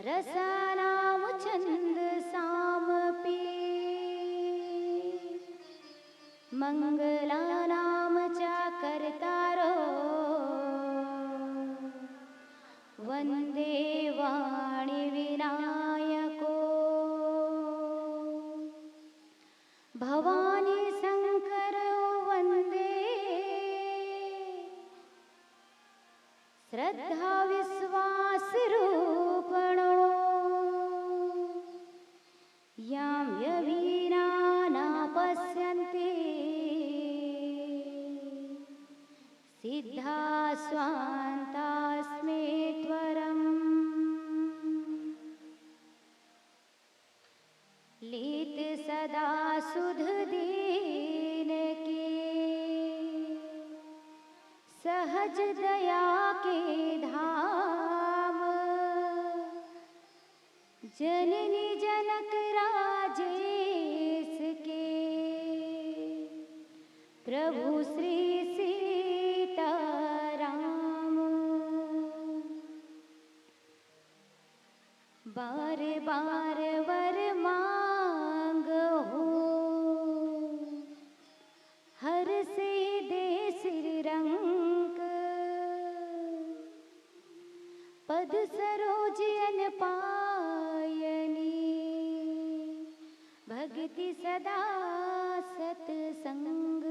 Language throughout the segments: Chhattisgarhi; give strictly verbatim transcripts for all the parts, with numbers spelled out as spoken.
रसानां छन्दसामपि मङ्गलानां च कर्तारो वन्दे वाणिविनायको। भवानी शङ्करो वन्दे श्रद्धाविश्वासरूपणो। यां यवीना न पश्यन्ति सिद्धा स्वान्तास्मे त्वरम्। लीत सदा सुध दीन के सहज दया के धाम। जननी जनक राजेश के प्रभु श्री सीताराम। बार बार वर मांगहु हर से दे श्री रंग। पद सरोज अन पायनी भक्ति सदा सतसंग।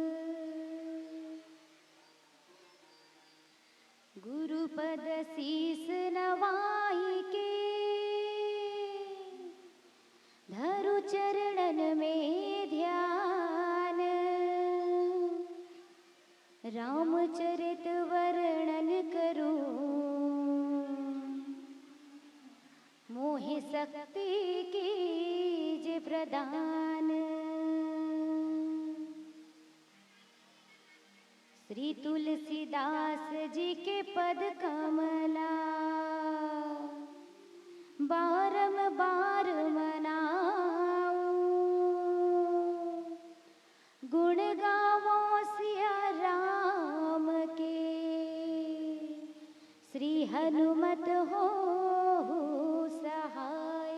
गुरुपद शीश नवाई के धरु चरणन में ध्यान। रामचरित वर्णन करूं मोहि शक्ति कीजे प्रदान। श्री तुलसीदास जी के पद कमला बारंबार मनाऊं। गुण गावो सिया राम के श्री हनुमत हो सहाय।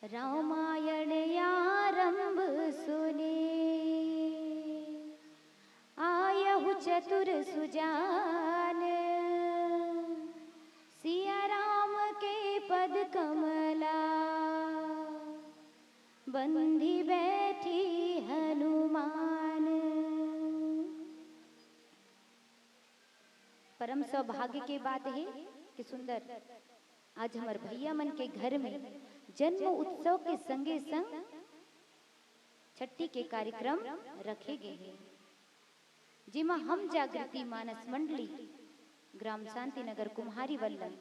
रामायण आरंभ सुने आयहु चतुर सुजान। सिया राम के पद कमला बंधी बैठी हनुमान। परम सौभाग्य के बात हे कि सुंदर आज हमर भैया मन के घर में जन्म उत्सव के संगे संग छट्ठी के कार्यक्रम रखे गे हे, जेमा हम जागृति मानस मंडली ग्राम शांति नगर कुम्हारी वल्लम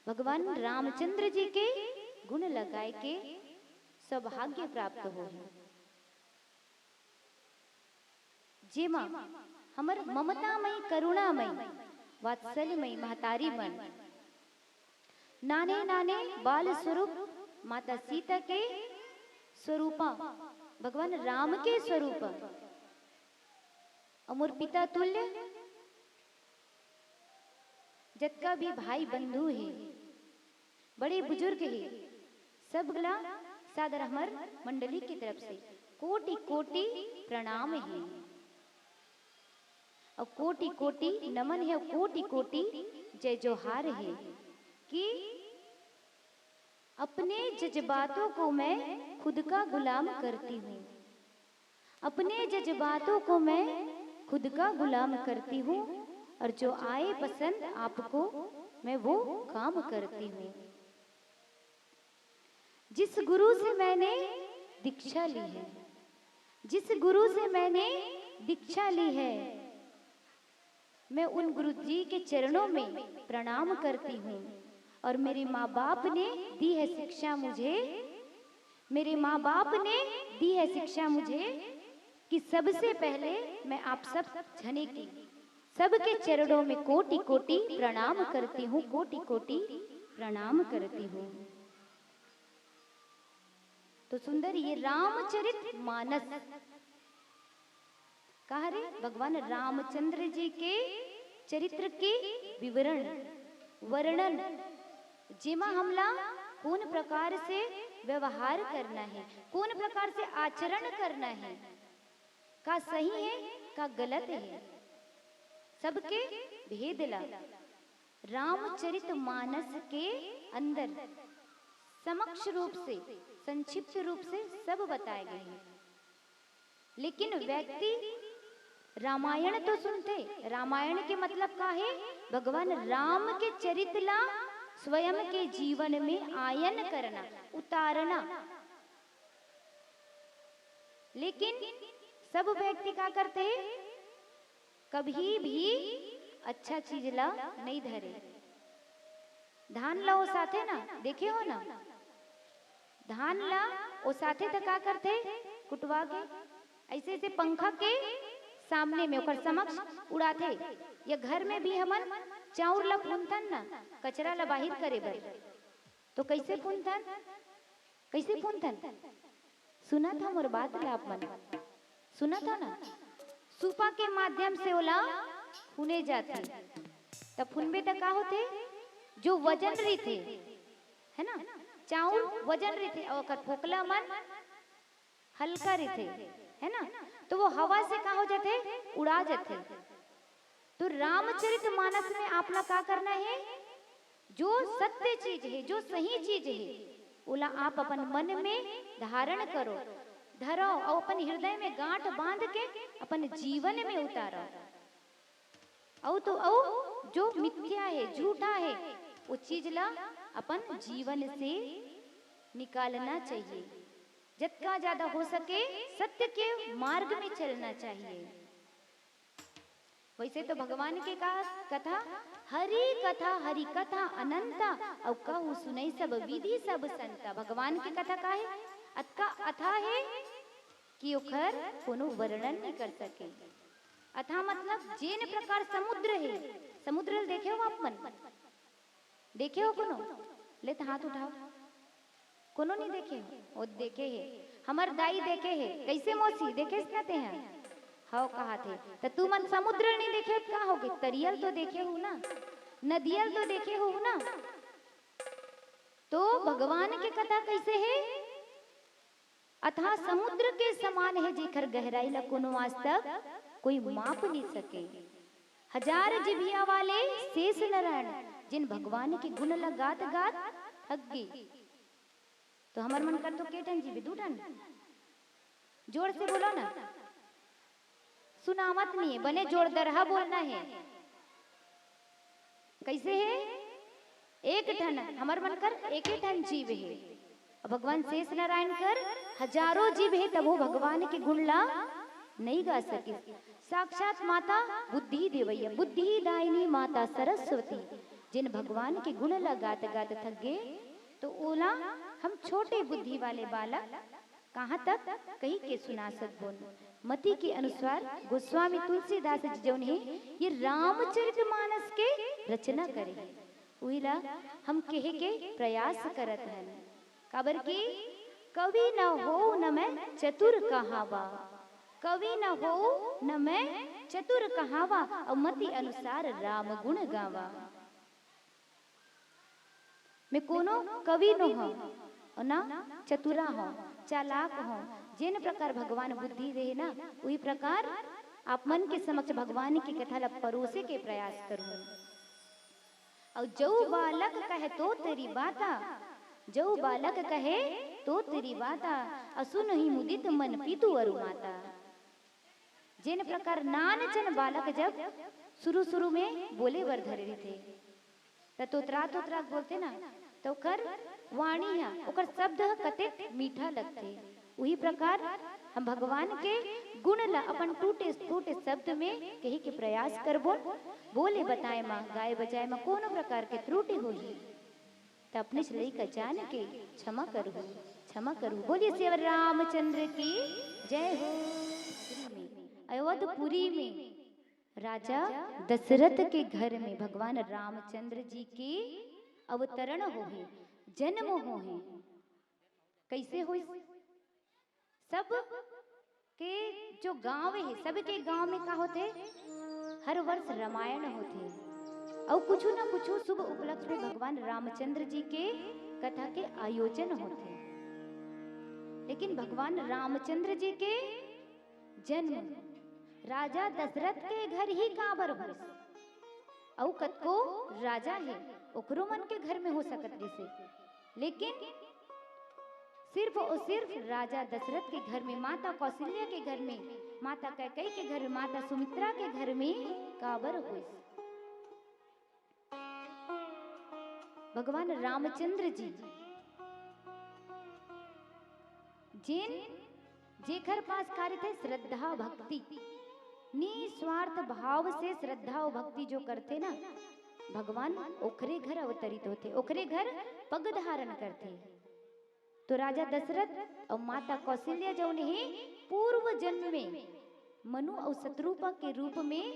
भगवान रामचंद्र जी के गुण लगाए के सौभाग्य प्राप्त होहे। जेमा हमर ममतामयी, करुणामयी, वात्सल्यमयी महतारी मन, नाने नाने बाल स्वरूप माता सीता के स्वरूपा, भगवान राम के स्वरूपा, अउ मोर पिता तुल्य जतका भी भाई बंधु हे, बड़े बुजुर्ग हे, सब ला सादर हमर मंडली की तरफ से कोटि कोटि प्रणाम हे, अउ कोटि कोटि नमन हे, अउ कोटि कोटि जय जोहार हे कि अपने जज्बातों को मैं खुद का गुलाम करती हूँ। अपने जज्बातों को मैं खुद का गुलाम करती हूँ और जो आए पसंद आपको, मैं वो काम करती हूँ। जिस गुरु से मैंने दीक्षा ली है, जिस गुरु से मैंने दीक्षा ली है, मैं उन गुरु जी के चरणों में प्रणाम करती हूँ। और मेरे माँ बाप ने दी है शिक्षा मुझे, मेरे माँ बाप ने दी है शिक्षा मुझे कि सबसे पहले मैं आप सब झने की, सबके चरणों में कोटि कोटि प्रणाम करती हूँ, कोटि कोटि प्रणाम करती हूँ। तो सुंदर, ये रामचरित मानस कहा रे, भगवान रामचंद्र जी के चरित्र के विवरण, वर्णन, जेमा हमला कोन प्रकार से व्यवहार करना हे, कोन प्रकार से आचरण करना हे, का सही हे, का गलत हे, सबके भेद ला रामचरित मानस के अंदर समक्ष रूप से, संक्षिप्त रूप से सब बताए गए हे। लेकिन व्यक्ति रामायण तो सुनथे, रामायण के मतलब का हे? भगवान राम के चरित ला स्वयं के जीवन में आयन करना, उतारना। लेकिन सब व्यक्ति का करथे? कभी भी अच्छा चीज ला नहीं धरे। धान ला ओसाथे ना, देखे हो ना, धान ला ओसाथे त का करथे? कुटवा के ऐसे ऐसे पंखा के सामने में ओकर समक्ष उड़ाथे। या घर में भी हमन चाउर ला फूंदथन ना, कचरा ला बाहिर करे बर, तो कैसे फूंदथन? कैसे फूंदथन? सुनत हा मोर बात ला आप मन? सुनत हा ना? सूपा के माध्यम से ओला फूने जाथे। त फूनबे त का होथे? जो वजन रहिथे, है ना, चाउर वजन रहिथे, अउ ओकर फोकला मन हल्का रहिथे, है ना, तो वो हवा से का हो जाथे? उड़ा जाथे। तो रामचरित मानस में आप ला का करना हे? जो सत्य चीज हे, जो सही चीज हे, ओला आप अपन मन में धारण करो, धरो, अउ अपन हृदय में गांठ बांध के अपन जीवन में उतारो। अउ तो अउ जो मिथ्या हे, झूठा हे, वो चीज ला अपन जीवन से निकालना चाहिए। जतका ज्यादा हो सके सत्य के मार्ग में चलना चाहिए। वैसे तो भगवान के का कथा, हरि कथा, हरि कथा अनंता, अउ कहु सुनई सब विधि सब संता। भगवान के कथा का हे? अतका अथा हे कि ओखर कोनो वर्णन नहीं कर सके। अथा मतलब जेन प्रकार समुद्र हे, समुद्र ल देखे हो आप मन? देखे हो कोनो? ले त हाथ उठाओ। कोनो नहीं देखे हो? ओ देखे हे, हमर दाई देखे हे। कैसे मौसी, देखे ना ते हैं? हव कहा थे। त तू मन समुद्र नहीं देखे हो, का होगे? तरियल तो देखे हो ना, नदियल तो देखे हो ना। तो भगवान के कथा कैसे हे? अथाह समुद्र के समान हे, जेखर गहराई ला कोनो आज तक कोई माप नहीं सके। हजार जिभिया वाले शेष नारायण, जिन भगवान के गुण ला गात गात थक गे। तो हमर मन कर तो के ठन जीभ, दू ठन? जोर से बोलो ना, सुनावत नहीं है, बने जोरदरहा बोलना है। कैसे है? एक ठन, हमर मन कर एके ठन जीभ है। अब भगवान शेष नारायण कर हजारों जीभ है, तभो भगवान के गुण ला नहीं गा सके। साक्षात माता बुद्धि देवैया, बुद्धि दायिनी माता सरस्वती, जिन भगवान के गुण ला गात गात थक गे, तो ओला हम छोटे बुद्धि वाले बालक कहाँ तक कही के सुना सकबोन। मति के अनुसार गोस्वामी तुलसीदास जी जौन हे, ये रामचरित मानस के रचना करे हे, उही ला हम कहे के प्रयास करत हन। काबर कि कवि न होउँ न मैं चतुर कहावा, कवि न होउँ न मैं चतुर कहावा, अउ मति अनुसार राम गुण गावा। मैं कोनो कवि नो हौं, अउ ना चतुरा हौं, चालाक हौं। जेन प्रकार भगवान बुद्धि दे हे ना, उही प्रकार आप मन के समक्ष भगवान के कथा ला परोसे के प्रयास करूँ। अउ जऊ बालक कहे तो तेरी बाता, जऊ बालक कहे तो तेरी बाता, असुन ही मुदित मन पितु अरु माता। जेन प्रकार नान चन बालक जब शुरू शुरू में बोले बर धरे रहिथे, त तोतरा तोतरा बोलथे ना, त ओकर वाणी ह, ओकर शब्द ह कतेक मीठा लगथे। उही प्रकार हम भगवान के गुण ला अपन टूटे टूटे शब्द में कहे के प्रयास करबो। बोले बताए म, गाए बजाए म कोनो प्रकार के त्रुटि होही, त अपनेच लइका जान के क्षमा करहु, क्षमा करहु। बोलिए सियावर रामचंद्र की जय हो। अवधपुरी में राजा दशरथ के घर में भगवान रामचंद्र जी के अवतरण होहे, जन्म होहे। कैसे होइस? सब के जो गांव हे, सबके गांव में का होथे? हर वर्ष रामायण होथे। अउ कुछु न कुछु शुभ उपलक्ष्य में भगवान रामचंद्र जी के कथा के आयोजन होथे। लेकिन भगवान रामचंद्र जी के जन्म राजा दशरथ के घर ही काबर होइस? अउ कतको राजा हे, ओकरो मन के घर में हो सकत रिहिसे, लेकिन सिर्फ और सिर्फ राजा दशरथ के घर में, माता कौशल्या के घर में, माता कैकेयी के घर में, माता सुमित्रा के घर में काबर होइस? भगवान रामचंद्र जी, जेन, जेकर पास का रहिथे श्रद्धा भक्ति, निस्वार्थ भाव से श्रद्धा और भक्ति जो करथे ना, भगवान ओखरे घर अवतरित होथे, ओखरे घर पग धारण करथे। तो राजा दशरथ अउ माता कौशल्या जउन हे, पूर्व जन्म में मनु अउ शतरूपा के रूप में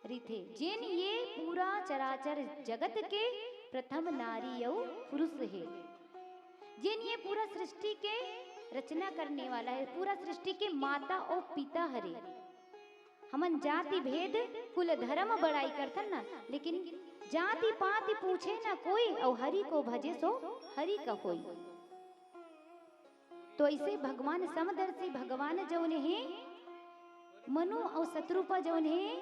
रहिथे, जेन ये पूरा चराचर जगत के प्रथम नारी अउ पुरुष हे, जेन ये पूरा सृष्टि के रचना करने वाला हे, पूरा सृष्टि के माता अउ पिता हरे। हमन जाति भेद कुल धर्म बड़ाई करथन ना, लेकिन जाति पाति पूछे ना कोई, अउ हरि को भजे सो हरि का होई। तो ऐसे भगवान समदर्शी भगवान जउन हे, मनु अउ शतरूपा जउन हे,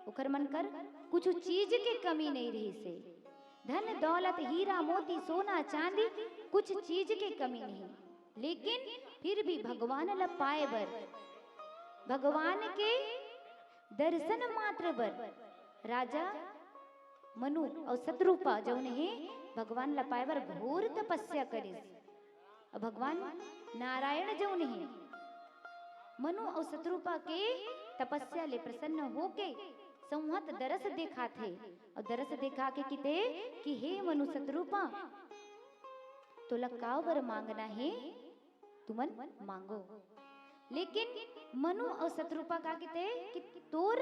ओकर मन कर कुछु चीज के कमी नहीं रहिसे। धन दौलत, हीरा मोती, सोना चांदी, कुछ चीज के कमी नहीं, लेकिन फिर भी भगवान ल पाए बर, भगवान के दर्शन मात्र बर राजा मनु अउ शतरूपा जउन हे, भगवान ल पाए बर घोर तपस्या करिस। अउ भगवान नारायण जउन हे, मनु अउ शतरूपा के तपस्या ले प्रसन्न होके संवत दरस देखाथे, अउ दरस देखा के किथे कि हे मनु शतरूपा, तोला का वर मांगना हे, तुमन मांगो। लेकिन मनु अउ शतरूपा का किथे कि तोर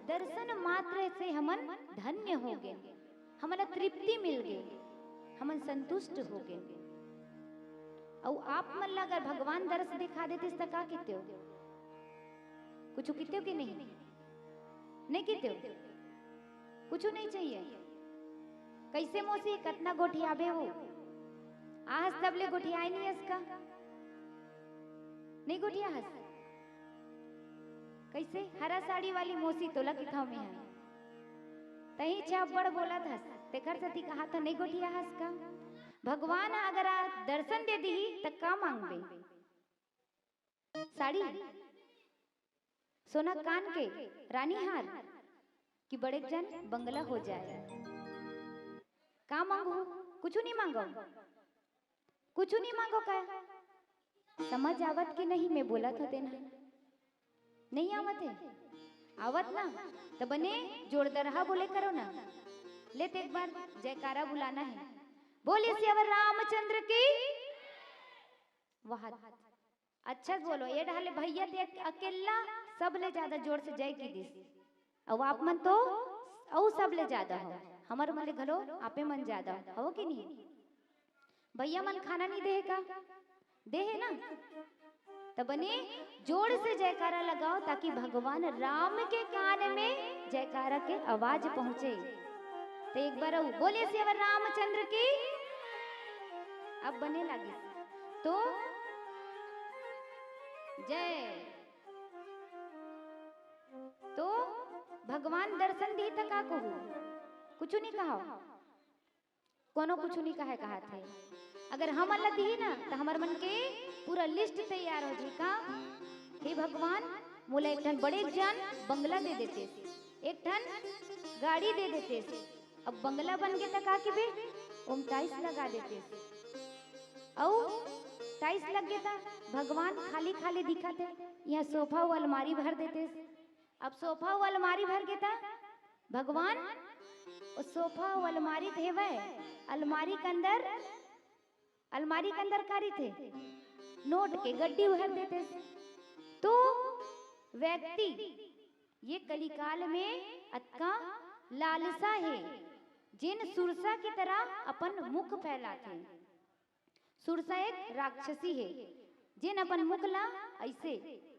दर्शन मात्र से हमन धन्य हो गेन, हमन ला तृप्ति मिल गे, हमन संतुष्ट हो गेन। अउ आप मन ला अगर भगवान दरस देखा देतिस त का कितेव? कुछु कितेव कि नहीं? नहीं कितेव? कुछु नहीं चाहिए। कैसे मौसी, कतना गोठियाबे वो? आहस तब ले गोठियाए नहीं हस का? नहीं गोठिया हस? कैसे? हरा साड़ी वाली मौसी तोला किथाव में है। तही छह बड़ बोलत हस, तेकर सती कहा था नहीं गोठिया हस का? भगवान अगर आ दर्शन दे दिही त का मांगबे? साड़ी, सोना कान के, रानी हार, कि बड़े जन बंगला हो जाए। का मांगू? कुछु नहीं मांगो, कुछु नहीं मांगो का? समझ आवत कि नहीं मैं बोलत हों तेन ह? नहीं आवत हे? आवत ना, त बने जोरदरहा बोले करो ना। ले त एक बार जयकारा बुलाना है। बोलिए सियावर रामचंद्र की। वाह, अच्छा से बोलो। ये डहले भैया ते अकेला सबले ज्यादा जोर से जय की दिस। अउ आप मन तो अउ सबले ज्यादा हो, हमर मन ले घलो आपे मन ज्यादा हो कि नहीं? भैया मन खाना नहीं देहे का? देहे ना? त बने जोर से जयकारा लगाओ, ताकि भगवान राम के कान में जयकारा के आवाज पहुंचे। तो एक बार अउ बोलिए सियावर रामचंद्र की। अब बने लागिस तो जय। तो भगवान दर्शन दिही त का कहू? कुछु नहीं कहा, कोनो कुछु नहीं कहे कहात हे। अगर हमन ला दिही ना, त हमर मन के पूरा लिस्ट तैयार हो जाही का? हे भगवान, मोला एक ठन बड़े जान बंगला दे देते, एक ठन गाड़ी दे देते। अब बंगला बन गे त का किबे? ओम टाइल्स लगा देते। अउ टाइल्स लग गे त भगवान खाली खाली दिखत हे। यहाँ सोफा अउ अलमारी भर देते। अब सोफा अउ अलमारी भर गे त भगवान, ओ सोफा अउ अलमारी त हेवय, अलमारी के अंदर, अलमारी के अंदर का रहिथे? नोट के गड्डी भर देते। तो व्यक्ति ये कलिकाल में अतका लालसा हे, जेन सुरसा की तरह अपन मुख फैलाथे। सुरसा एक राक्षसी हे, जेन अपन मुख ला ऐसे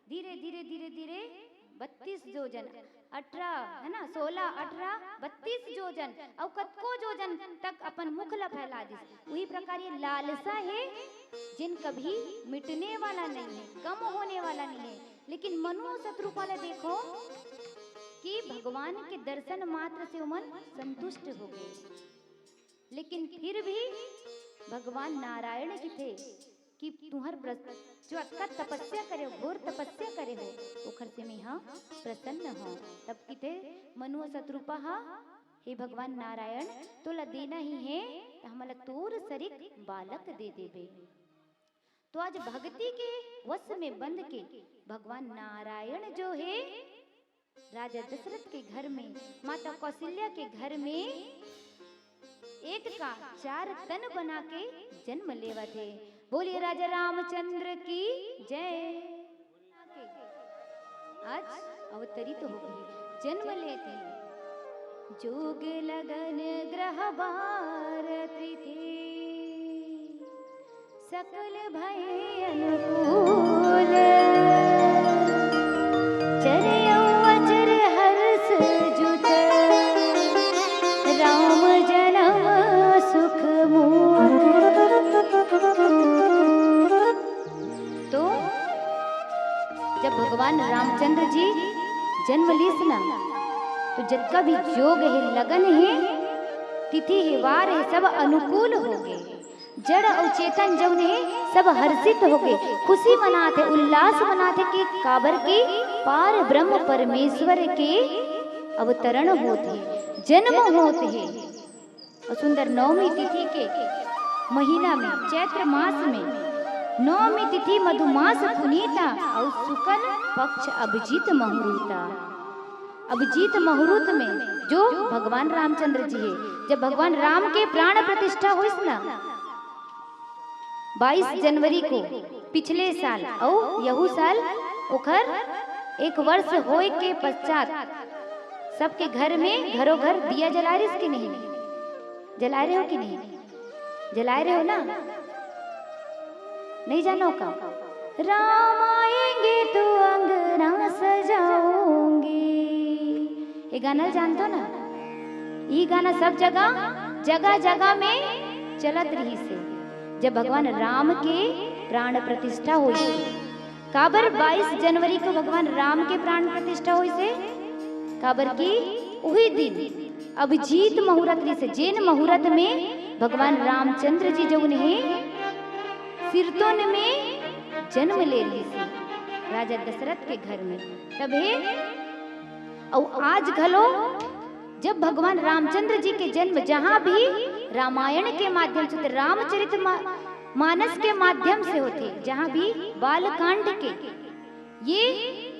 धीरे धीरे धीरे धीरे बत्तीस जोजन, अठारह, है ना, सोलह, अठारह, बत्तीस जोजन अउ कतको जोजन तक अपन मुख ला फैला दिस। उही प्रकार ये लालसा हे, जिन कभी मिटने वाला नहीं है, कम होने वाला नहीं है। लेकिन मनु अउ शतरूपा ला देखो कि भगवान के दर्शन मात्र से ओमन संतुष्ट हो गए। लेकिन फिर भी भगवान नारायण किथे कि तुहर प्रस-, जो अतका तपस्या करे हो, घोर तपस्या करे हो, ओखर से मैं हा प्रसन्न हूँ। तब किथे मनु अउ शतरूपा हा, हे भगवान नारायण, तोला देना ही है, त हमला तोर सरीक बालक दे देबे। तो आज भक्ति के वश में बंध के भगवान नारायण जो है, राजा दशरथ के घर में, माता कौशल्या के घर में एक का चार तन बना के जन्म लेवत हे। बोलिए राजा रामचंद्र की जय। आज अवतरित हो गए, जन्म लेत हे। जोग लगन ग्रह बार तिथि सकल भय अनुकूल। चरयौ अचर हर्ष जुत राम जनम सुख मूल। तो जब भगवान रामचंद्र जी जन्म लीस ना, तो जतका भी जोग हे, लगन हे, तिथि हे, वार हे, सब अनुकूल हो गए। जड़ अउ चेतन जउन हे, सब हर्षित हो गए, खुशी मनात हे, उल्लास मनात हे कि काबर के पार ब्रह्म परमेश्वर के अवतरण होत हे, जन्म होत हे। अउ सुंदर नवमी तिथि के महीना में, चैत्र मास में नवमी तिथि मधुमास पुनीता अउ सुकल पक्ष अभिजीत मुहूर्ता। अभिजीत मुहूर्त में जो भगवान रामचंद्र जी हे, जब भगवान राम के प्राण प्रतिष्ठा होइस ना, बाईस जनवरी को पिछले साल अउ यहू साल ओखर एक वर्ष होए के पश्चात सबके घर में घरों घर दिया जलारिस कि नहीं? जलाए रहे हो कि नहीं? जलाए रहे हो ना? नहीं जानो का? राम आएंगे तो अंगना सजाऊंगी। ये गाना जानते हो ना? ये गाना सब जगह, जगह जगह में चलत रहिस हे। जब भगवान राम के प्राण प्रतिष्ठा होइस हे, काबर बाईस जनवरी को भगवान राम के प्राण प्रतिष्ठा होइस हे? काबर कि उही दिन अभिजीत मुहूर्त रहिस हे, जेन मुहूर्त में भगवान रामचंद्र जी जउन हे सिरतोन में जन्म ले रहिस हे राजा दशरथ के घर में। तभे अउ आज घलो जब भगवान रामचंद्र जी के जन्म जहाँ भी रामायण के माध्यम से होथे, रामचरित मा-, मानस के माध्यम से होथे, जहाँ भी बालकांड के ये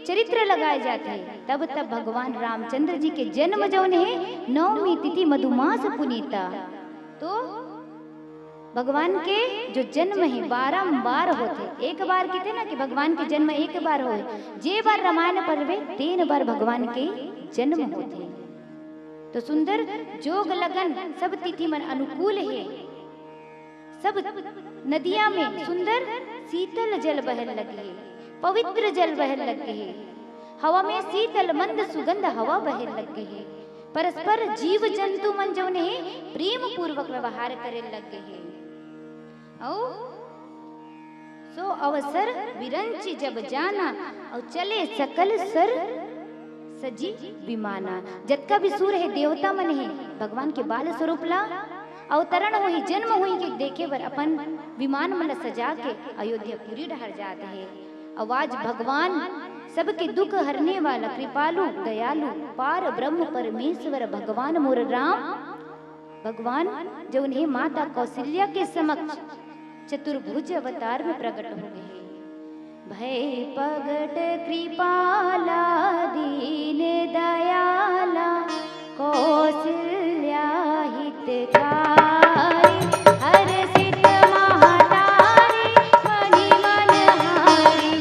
चरित्र लगाए जाथे, तब तब भगवान रामचंद्र जी के जन्म जउन हे नवमी तिथि मधुमास पुनीता। तो भगवान के जो जन्म हे बारंबार होथे, एक बार किथे ना कि भगवान के जन्म एक बार होए, जे बार रामायण पढ़बे तेन बार भगवान के जन्म होथे। तो सुंदर जोग लगन सब तिथि मन अनुकूल हे, सब नदिया में सुंदर शीतल जल बहन लगे हे, पवित्र जल बहन लगे हे, हवा में शीतल मंद सुगंध हवा बहन लगे हे। परस्पर जीव जंतु मन जउन हे प्रेम पूर्वक व्यवहार करे लगे हे। अउ सो अवसर विरंचि जब जाना, अउ चले सकल सर सजी विमाना। जतका भी सुर हे, देवता मन हे, भगवान के बाल स्वरूप ला अवतरण होही, जन्म होही के देखे बर अपन विमान मन ला सजा के अयोध्यापुरी डहर जात हे। अउ आज भगवान सबके दुख हरने वाला कृपालु दयालु पार ब्रह्म परमेश्वर भगवान मोर राम, भगवान जउन हे माता कौशल्या के समक्ष चतुर्भुज अवतार में प्रकट हो गए हे। भय प्रगट कृपाला दीन दयाला कौशल्या हितकारी। हर्षित महतारी महि मनहारी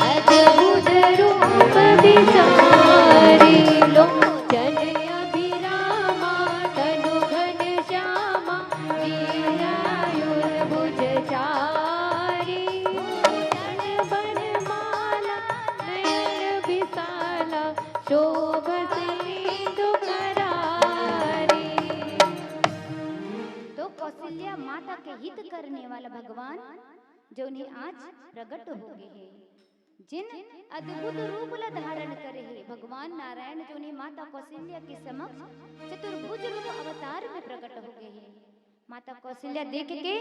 अद्भुत रूप बिचारी। लोचन अभिरामा तनु घनश्यामा वीरायुर्भुज चारी। भूषण वनमाला नयन विशाला शोभत माता के हित करने वाला भगवान जौन हे आज प्रगट हो गए हे, जिन अद्भुत रूप ला धारण करे हे भगवान नारायण, जौन हे माता कौशल्या के समक्ष चतुर्भुज रूप अवतार में प्रकट हो गए हे। माता कौशल्या देख के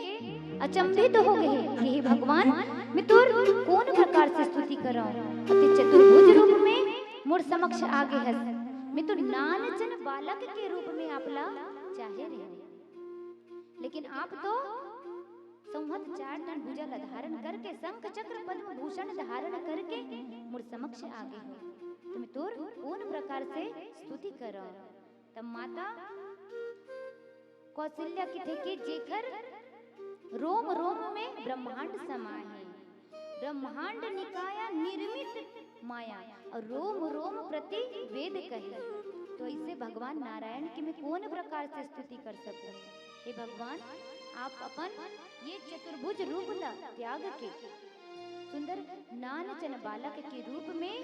अचंभित हो गए हे कि हे भगवान, मैं तोर कौन प्रकार से स्तुति करंव? अति चतुर्भुज रूप में मोर समक्ष आ गए हस। मैं तो नानचन बालक के रूप में आपला चाहे रहे, लेकिन आप तो संवत चार ठन भुजा ला धारण करके, शंख चक्र पद्म भूषण धारण करके मोर समक्ष आ गए हो, तो मैं तोर कौन प्रकार से स्तुति करंव? तब माता कौशल्या किथे कि जेकर रोम रोम में ब्रह्मांड समाए हे, ब्रह्मांड निकाया निर्मित माया, और रोम रोम प्रति वेद कहे। तो ऐसे भगवान नारायण की मैं कौन प्रकार से स्तुति कर सकूं? हे भगवान, आप अपन ये चतुर्भुज रूप ला त्याग के सुंदर नानचन बालक के रूप में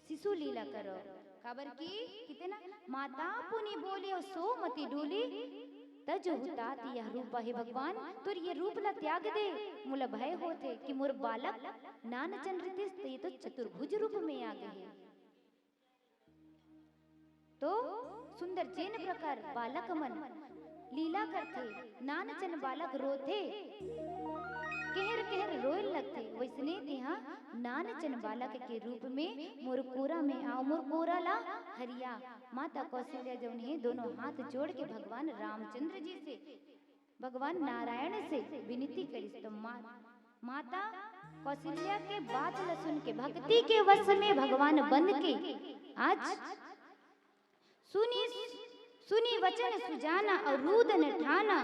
शिशु लीला करो। काबर कि कितना माता पुनि बोले और सो मति डोली, तजहु तात यह रूपा। हे भगवान, तोर ये रूप ला त्याग दे, मोला भय होथे कि मोर बालक नानचन रितिस, तो ये तो चतुर्भुज रूप में आ गए हे। तो सुंदर जेन प्रकार बालक मन लीला करथे, नानचन बालक रोथे, केहर केहर रोए लगथे, वैसने तेहा नानचन बालक के रूप में मोर कोरा में आओ, मोर कोरा ला हरिया। माता कौशल्या जौन हे दोनों हाथ जोड़ के भगवान रामचंद्र जी से, भगवान नारायण से विनती करिस। तो मा-, माता कौशल्या के बात ला सुन के भक्ति के वश में भगवान बन के आज सुनी, सुनी वचन सुजाना और रूदन ठाना,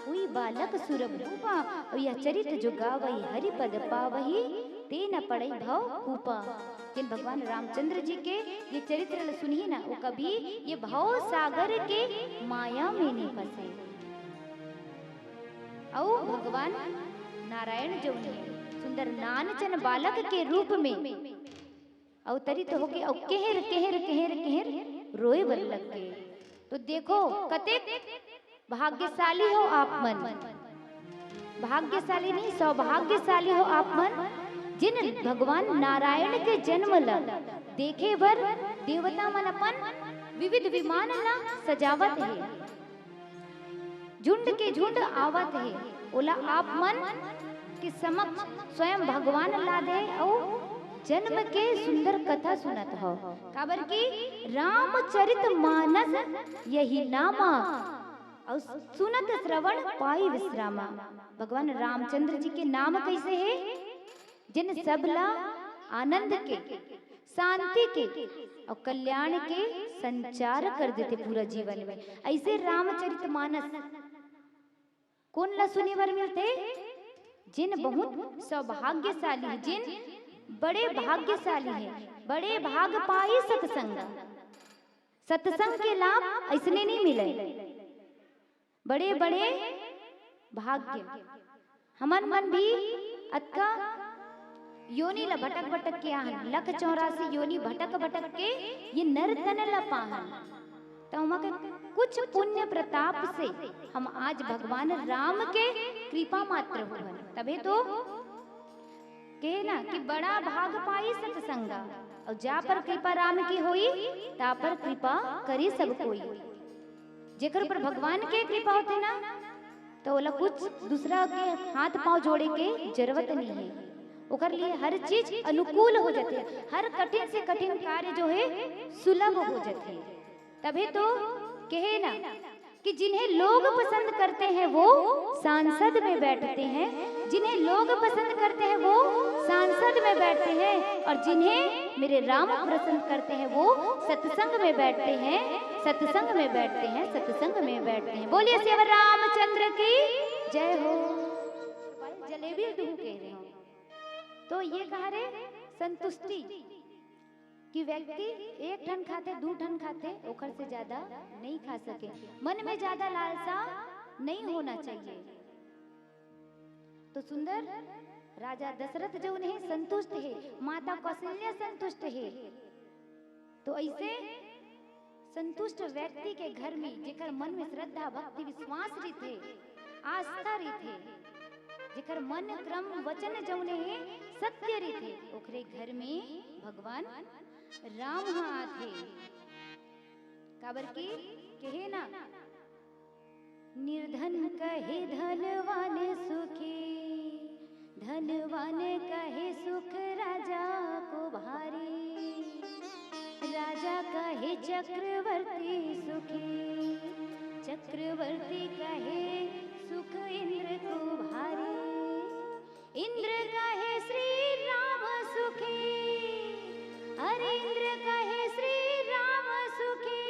हुई बालक सुर भूपा, और यह चरित जो गावई हरि पद पावही, ते न पड़ई भव कूपा। जिन भगवान रामचंद्र जी के ये चरित्र ल सुनही ना, वो कभी ये भव सागर के माया में नहीं फंसे। अउ भगवान नारायण जो हे सुंदर नानचन बालक के रूप में अवतरित होके अउ केहर केहर केहर केहर रोए बर लग गए। तो देखो, कतेक भाग्यशाली हो आप मन, भाग्यशाली नहीं, सौभाग्यशाली हो आप मन, जिन भगवान नारायण के जन्म ल देखे बर देवता मन अपन विविध विमान ल सजावत हे, झुंड के झुंड आवत हे, ओला आप मन के समक्ष स्वयं भगवान ला दे अउ जन्म के सुंदर कथा सुनत हो। काबर कि रामचरित मानस यही नामा, अउ सुनत श्रवण पाई विश्रामा। भगवान रामचंद्र जी के नाम कैसे हे? जिन सबला आनंद के, शांति के अउ कल्याण के संचार कर देथे पूरा जीवन में। ऐसे रामचरित मानस कोन ला सुने बर मिलथे? जिन बहुत सौभाग्यशाली हे, जिन बड़े भाग्यशाली हे, बड़े भाग पाई सत्संग। सत्संग के लाभ ऐसने नहीं मिले, बड़े बड़े भाग्य। हमन मन भी अतका योनि ला भटक भटक के आहन, लख चौरासी योनि भटक भटक के ये नर तन ला पाहन। त ओमा के कुछ पुण्य प्रताप से हम आज भगवान राम के कृपा मात्र होवन। तभे तो कहे ना कि बड़ा भाग पाई सत्संगा, और जा पर कृपा राम की होई, ता पर कृपा करे सब कोई। जेकर ऊपर भगवान के कृपा होथे ना, तो ओला कुछ दूसरा के हाथ पांव जोड़े के जरूरत नहीं है। ओकर लिए हर चीज अनुकूल हो जाथे, हर कठिन से कठिन कार्य जो है सुलभ हो जाथे। तभे तो कहे ना कि जिन्हें लोग पसंद करते हैं वो सांसद में बैठते हैं, जिन्हें लोग पसंद करते हैं वो सांसद में बैठते हैं, और जिन्हें मेरे राम पसंद करते हैं वो सत्संग में बैठते हैं, सत्संग में बैठते हैं, सत्संग में बैठते हैं। बोलिए सियावर रामचंद्र की जय हो। जलेबी दूं कह रहे हो तो ये कहा रे संतुष्टि कि व्यक्ति एक ठन खाथे, दू ठन खाथे, ओकर से ज्यादा नहीं खा सके। मन में ज्यादा लालसा नहीं होना चाहिए। तो सुंदर राजा दशरथ जौन हे संतुष्ट हे, माता कौशल्या संतुष्ट हे। तो ऐसे संतुष्ट व्यक्ति के घर में जेकर मन में श्रद्धा, भक्ति, विश्वास रहिथे, आस्था रहिथे, जेकर मन, क्रम, वचन जउने हे, सत्य रहिथे, ओखरे घर में भगवान राम ह आथे। काबर कि कहे ना, निर्धन कहे धनवान सुखी, धनवान कहे सुख राजा को भारी, राजा कहे चक्रवर्ती सुखी, चक्रवर्ती कहे सुख इंद्र को भारी। इंद्र कहे श्री राम सुखी, अरे इंद्र कहे श्री राम सुखी,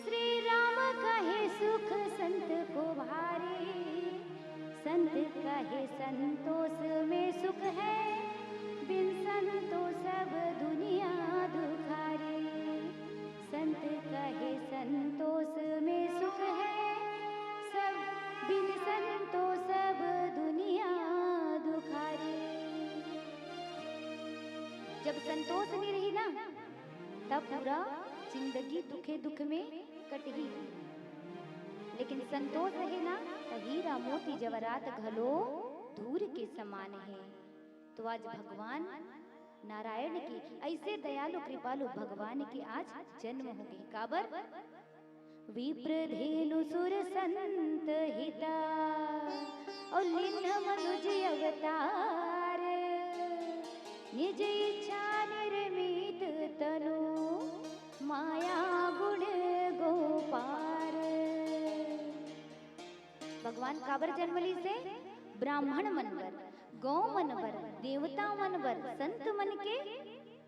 श्री राम कहे सुख संत को भारी। संत कहे संतोष में सुख है, बिन संतोष सब दुनिया दुखारी। संत कहे संतोष में सुख है, सब बिन संतोष सब दुनिया दुखारी। जब संतोष नहीं रही ना, तब पूरा जिंदगी दुखे दुख में कटही। लेकिन संतोष रहे ना, त हीरा मोती जवाहरात घलो धूर के समान है। तो आज भगवान नारायण के, ऐसे दयालु कृपालु भगवान के आज जन्म हो गए। काबर? विप्र धेनु सुर संत हिता, और लिन्ह मनुज अवतार। निज इच्छा निर्मित तनु, माया गुण गो पार। भगवान काबर जन्म लीस हे? ब्राह्मण मन बर, गौ मन बर, देवता मन बर, संत मन के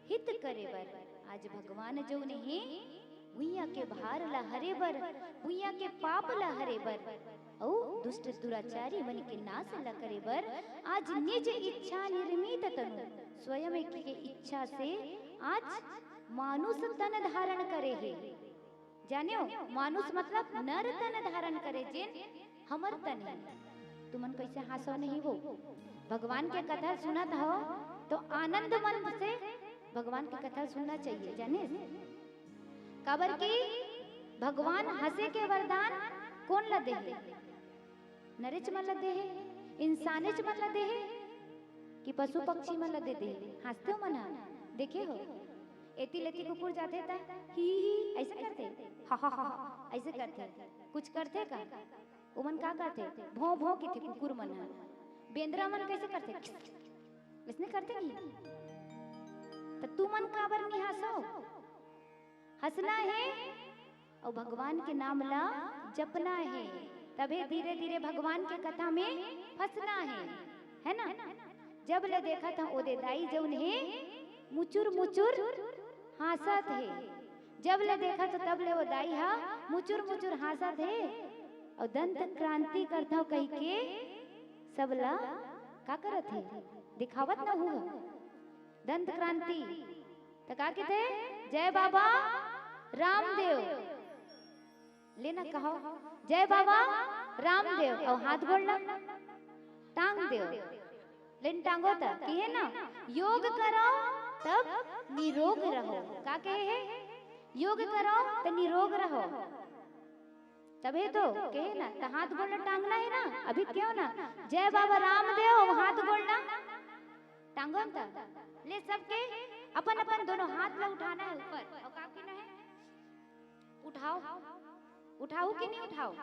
हित करे बर। आज भगवान जउन हे, भुइयां के भार ला हरे बर, भुइयां के पाप ला हरे बर, अउ दुष्ट दुराचारी मन के नाश ला करे बर आज निज इच्छा निर्मित तनु, स्वयं के इच्छा से आज मानुष तन धारण करे हे। जानेव, मानुष मतलब नर तन धारण करे, जेन हमर तन हे। तुमन कैसे हाँसव नहीं वो? भगवान के कथा सुनत हो तो आनंद मन से भगवान के कथा सुनना चाहिए, जाने? काबर कि भगवान हंसे के वरदान कोन ला दे हे? नरेच मन ला दे हे, इंसानेच मन ला दे हे कि पशु पक्षी मन ला दे दे हे? हाँसते हो मन ह? देखे हो? एती लेती कुकुर जाथे त ही ही ऐसे करथे, हा हा हा हा, ऐसे करथे। कुछ करथे का? ओमन का करथे? भौं भौं किथे कुकुर मन ह। बेंदरा मन कैसे करथे? खिस, इसने करथे नहीं। त तुमन काबर नहीं हंसो? हंसना हे अउ भगवान के नाम ला जपना हे, तभे धीरे धीरे भगवान के कथा में फंसना हे, है ना? जब ले देखत हंव ओदे दाई जउन हे मुचुर मुचुर हाँसत हे, जब ले देखत हंव तब ले वो दाई हा मुचुर मुचुर हाँसत हे, अउ दंत क्रांति करथंव कहिके सब ला का करत हे, दिखावत न हुआ दंत क्रांति। त का कहिथे? जय बाबा रामदेव। ले ना कहो, जय बाबा रामदेव, अउ हाथ गोड़ ला टांग देव। लेन टांगो त कहे ना, योग करो तब निरोग रहो। का कहे हे? योग करो त निरोग रहो। तभे तो कहे ना, त हाथ गोड़ ला टांगना हे ना। अभी कहो ना, जय बाबा रामदेव, अउ हाथ गोड़ ला टांगो न त। ले सबके अपन अपन दोनों हाथ ला उठाना हे ऊपर। अउ का कहना हे? उठाव, उठाहू कि नहीं उठाव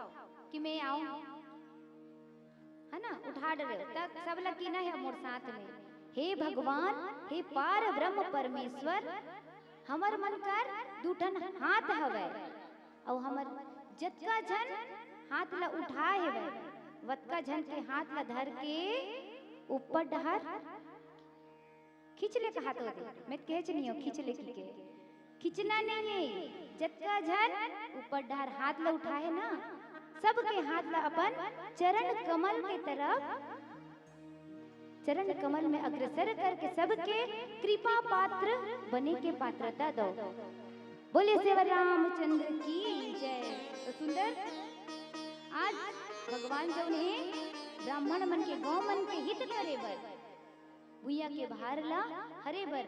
कि मैं आऊं, है ना? उठा डरे तक सब ला कहना हे मोर साथ में, हे भगवान, हे पार ब्रह्म परमेश्वर, हमर मन कर दू ठन हाथ हवय, अउ हमर जतका झन हाथ ला उठाए हवय, वतका झन के हाथ ला धर के ऊपर डहर खींच ले कहा तो दे, मैं कहेच नहीं हूँ खींच ले की के। खींचना नहीं है, जतका झन ऊपर डहर हाथ ला उठाए ना, सबके हाथ ला अपन चरण कमल के तरफ, चरण कमल में अग्रसर करके सबके कृपा पात्र बने के पात्रता दो। बोले सेवा रामचंद्र की जय। तो सुंदर, आज भगवान जउन हे ब्राह्मण मन के, गौ मन के हित करे बर, भुइयां के भार ला हरे बर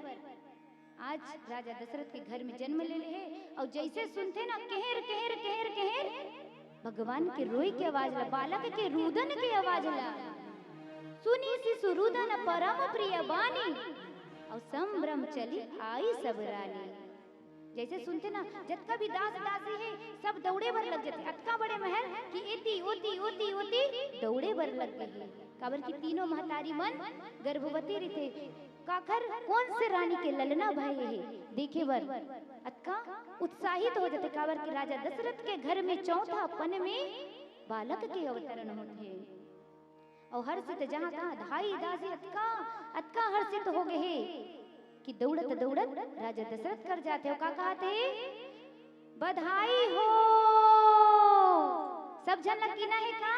आज राजा दशरथ के घर में जन्म ले ले हे। अउ जैसे सुनथे ना, केहेर, केहेर, केहेर, केहेर, भगवान के रोई के आवाज ला, बालक के रुदन के आवाज ला सुनी शिशु रुदन परम प्रिय बानी, अउ संभ्रम चली आई सब रानी। जैसे सुनते ना, जतका भी दास दासी हे, सब दौड़े बर लग जाथे। अतका बड़े महल कि एती ओती ओती ओती दौड़े बर लग गे हे, काबर कि तीनों महतारी मन गर्भवती रहिथे। काखर कोन से रानी के ललना भय हे देखे बर अतका उत्साहित हो जाथे, काबर कि राजा दशरथ के घर में चौथापन में बालक के अवतरण होथे। अउ हर्षित जहाँ तहाँ धाई दासी अतका, अतका हर्षित हो गे हे कि दौड़त दौड़त राजा दशरथ कर जाथे। अउ का कहत हे? बधाई हो। सब झन ला कीना हे का?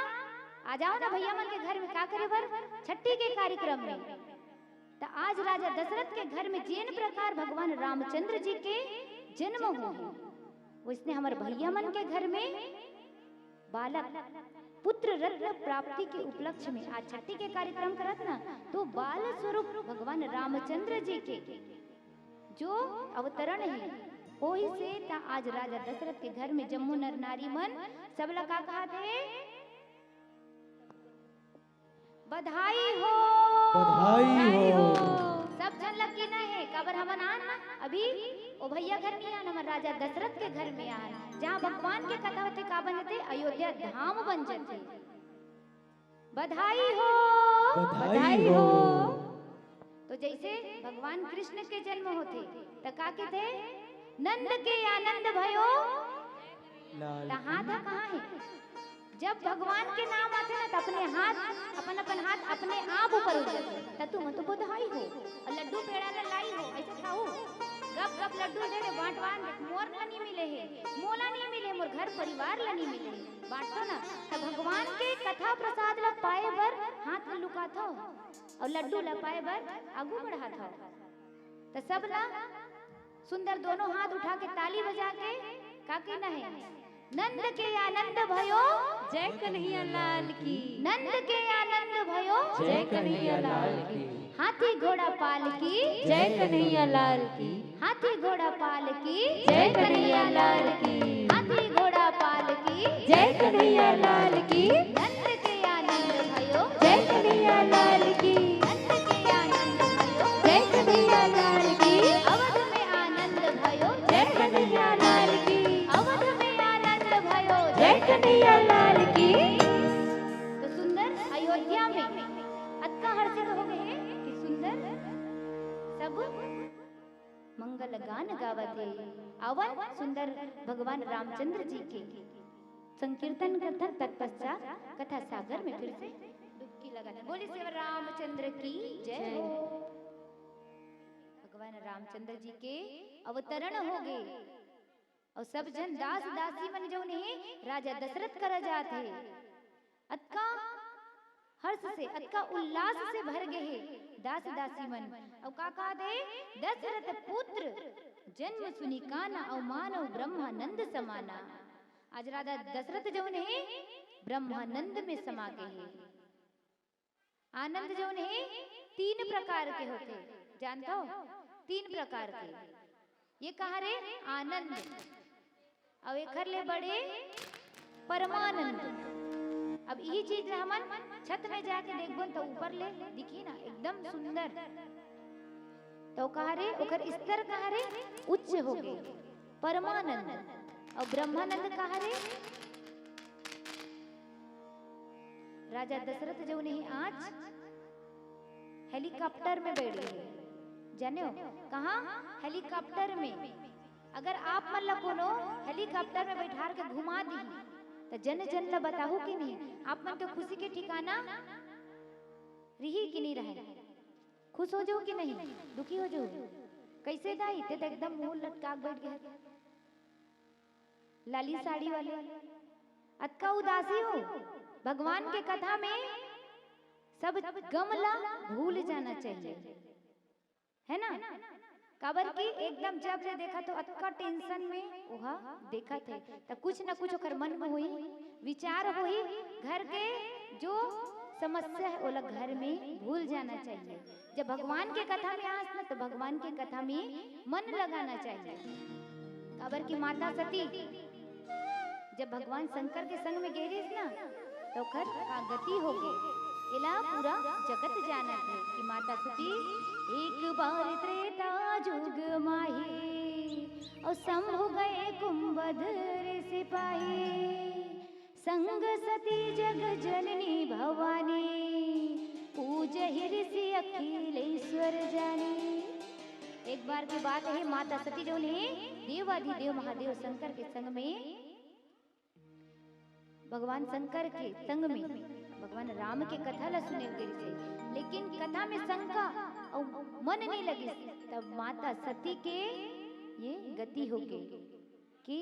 आ जाओ ना भैया मन के घर में, का करे बर? छट्ठी के कार्यक्रम में। त आज राजा दशरथ के घर में जेन प्रकार भगवान रामचंद्र जी के जन्म हो, वैसने हमर भैया मन के घर में बालक पुत्र रत्न प्राप्ति के उपलक्ष्य में आज छट्ठी के कार्यक्रम करत ना, तो बाल स्वरूप भगवान रामचंद्र जी के जो अवतरण हे, ओही से त आज राजा दशरथ के घर में जम्मो नर नारी मन सब ला का कहत हे? बधाई हो। बधाई हो। सब झन ला कीना हे, काबर हमन आन ना, अभी ओ भैया घर नहीं आन, हमर राजा दशरथ के घर में आन, जहाँ भगवान के कथा होथे, का बन जथे? अयोध्या धाम बन जथे। बधाई हो। बधाई हो। तो जैसे भगवान कृष्ण के जन्म होथे, त का कथे? नंद के आनंद भयो। लाल त हाथ ह कहाँ हे? जब भगवान के नाम आथे ना, त अपने हाथ, अपन अपन हाथ अपने आप ऊपर उठ जाथे। त तुमन तो बधाई हो, अउ लड्डू पेड़ा ला लाई हो, ऐसे खाऊ। गप गप लड्डू दे दे, बांटवान दे, मोर ला नहीं मिले हे, मोला नहीं मिले, मोर घर परिवार ला नहीं मिले हे, बांटो ना। त भगवान के कथा प्रसाद ला पाए बर हाथ ला लुकाथव अउ लड्डू ला पाए बर आगू बढ़ाथव। त सब ला सुंदर दोनों हाथ उठा के ताली बजा के का कहना हे? नंद के आनंद भयो। जय कन्हैया लाल की। नंद के आनंद भयो। जय कन्हैया लाल की। हाथी घोड़ा पालकी। जय कन्हैया लाल की। हाथी घोड़ा पालकी। जय कन्हैया लाल की। हाथी घोड़ा पालकी। जय कन्हैया लाल की। नंद के आनंद भयो। जय कन्हैया लाल की। नंद के आनंद भयो। जय कन्हैया लाल की। अवध में आनंद भयो। जय कन्हैया लाल की। अवध में आनंद भयो। जय कन्हैया लाल की। तो सुंदर अयोध्या में अतका हर्षित हो गे हे कि सुंदर सब मंगल गान गावत हे। अवन सुंदर भगवान रामचंद्र जी के संकीर्तन करथन, तत्पश्चात कथा सागर में फिर से डुबकी लगाथन। बोले श्री रामचंद्र की जय हो। भगवान रामचंद्र जी के अवतरण हो गे अउ सब झन दास दासी मन जउन हे राजा दशरथ करा जात हे। अतका हर्ष से, अतका उल्लास से भर गे हे दास दासी मन। अउ का कहा दे? दशरथ पुत्र जन्म सुनि काना, अउ मानव ब्रह्मानंद समाना। आज राजा दशरथ जउन हे ब्रह्मानंद में समा गे हे। आनंद जउन हे तीन प्रकार के होथे, जानथव? तीन प्रकार के। ये कहा रे आनंद, अउ एखर ले बड़े परमानंद। अब इही चीज ला हमन छत में जाके देखबन त ऊपर ले दिखी ना, एकदम सुंदर। त कहा रे ओखर स्तर कहा रे उच्च हो गे, परमानंद। अउ ब्रह्मानंद कहा रे राजा दशरथ जउन हे आज हेलीकॉप्टर में बैठ गे हे। जाने हो कहाँ? हेलीकॉप्टर में। अगर आप मन ला कोनो हेलीकॉप्टर में बैठार के घुमा दिही, त जन जन ला बताहू कि नहीं? आप मन के खुशी के ठिकाना रिही कि नहीं रहे? खुश हो जाहू कि नहीं? दुखी हो जाहू? कैसे दाई? ते तो एकदम मुंह लटका के बैठ गे हे। लाली साड़ी वाले, अतका उदासी हो। भगवान के कथा में सब गम ला भूल जाना चाहिए, है ना? काबर कि एकदम जब ले देखा तो अतका टेंशन में ओहा देखत हे, त कुछ न कुछ ओकर मन में होही, विचार होही, घर के जो समस्या है ओला घर में भूल जाना चाहिए। जब भगवान के कथा में आस ना, तो भगवान के कथा में मन लगाना चाहिए। काबर कि माता सती जब भगवान शंकर के संग में गे रहिस ना, त ओकर का गति हो गे, एला पूरा जगत जानत हे कि माता सती एक बार त्रेता जुग माही, अउ शंभु गए कुंभध ऋषि पाही। संग सती जग जननी भवानी, पूजहि ऋषि अखिलेश्वर जानी। एक बार के बात हे, माता सती जउन हे देवाधिदेव महादेव शंकर के संग में, भगवान शंकर के संग में भगवान राम के कथा ला सुने गे रहिस हे, लेकिन कथा में शंका अउ मन नइ लगिस। तब माता सती के ये गति हो गे कि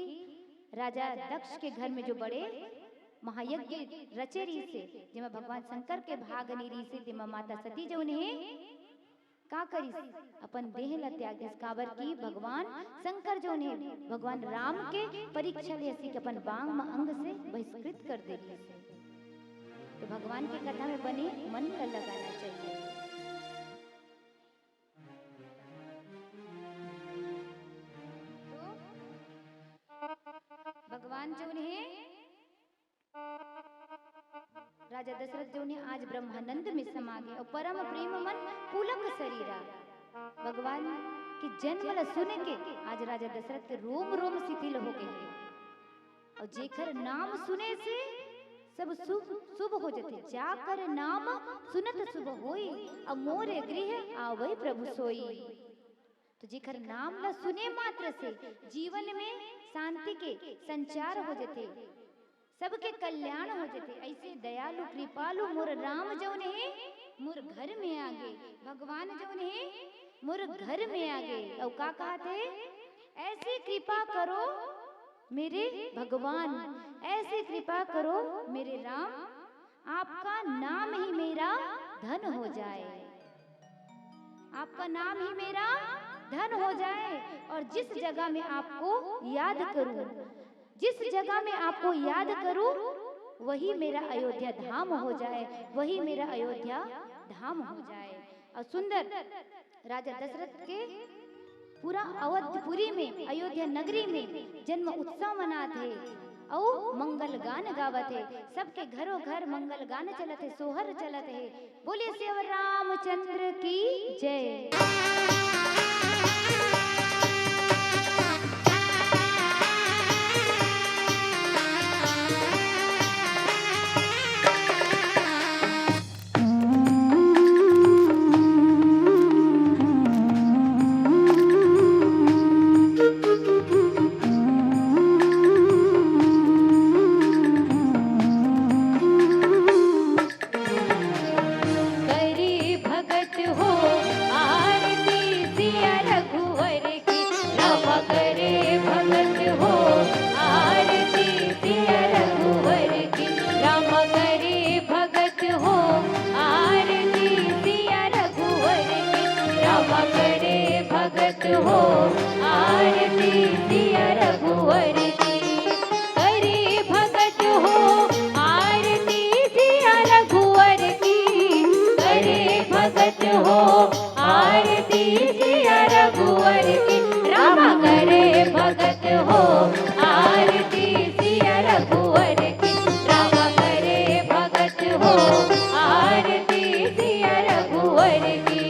राजा दक्ष के घर में जो बड़े महायज्ञ रचे रहिस हे, जेमा भगवान शंकर के भाग नइ रहिस हे, तेमा माता सती जउन हे का करिस, अपन देह ला त्यागिस, काबर कि भगवान शंकर जउन हे भगवान राम के परीक्षा लेहे रहिस कि अपन बांग म अंग से बहिष्कृत कर दे रहिस हे। तो भगवान के कथा में बने मन ला लगाना चाहिए। तो भगवान जउन हे, राजा दशरथ जउन हे आज ब्रह्मानंद में समा गे अउ परम प्रेम मन पुलक शरीरा। भगवान के जन्म ला सुन के आज राजा दशरथ के रोम रोम शिथिल हो गे हे। अउ जेकर नाम सुने से सब शुभ शुभ हो जथे, जाकर नाम सुनत शुभ होई, अउ मोरे गृह आवै प्रभु सोई। तो जेकर नाम ला सुने मात्र से जीवन में शांति के संचार हो जथे, सबके कल्याण हो जथे। ऐसे दयालु कृपालु मोर राम जउन हे मोर घर में आगे, भगवान जउन हे मोर घर में आगे। अउ का कहत हे, ऐसी कृपा करो मेरे भगवान, ऐसी कृपा करो मेरे राम, आपका नाम ही मेरा धन हो जाए, आपका नाम ही मेरा धन हो जाए, और जिस जगह में आपको याद करूं, जिस जगह में आपको याद करूं, वही मेरा अयोध्या धाम हो जाए, वही मेरा अयोध्या धाम हो जाए। अउ सुंदर राजा दशरथ के पूरा अवधपुरी में, अयोध्या नगरी में जन्म उत्सव मनात हे, अउ मंगल गान गावत हे। सबके घरों घर मंगल गान चलत हे, सोहर चलत हे। बोलिए सियावर रामचंद्र की जय। करी भगत हो आरती सिया रघुवर की, राम करे भगत हो आरती सिया रघुवर की, राम करे भगत हो आरती सिया रघुवर की, राम करे भगत हो आरती सिया रघुवर की। करे भगत हो आरती सिया रघुवर की, करे भगत हो आरती सिया रघुवर की, राम करे भगत हो आरती सिया रघुवर की, राम करे भगत हो आरती सिया रघुवर की।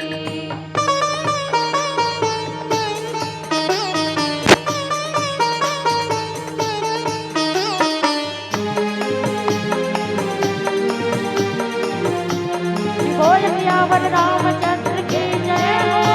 बोल सियावर रामचंद्र की जय हो।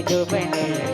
जो बने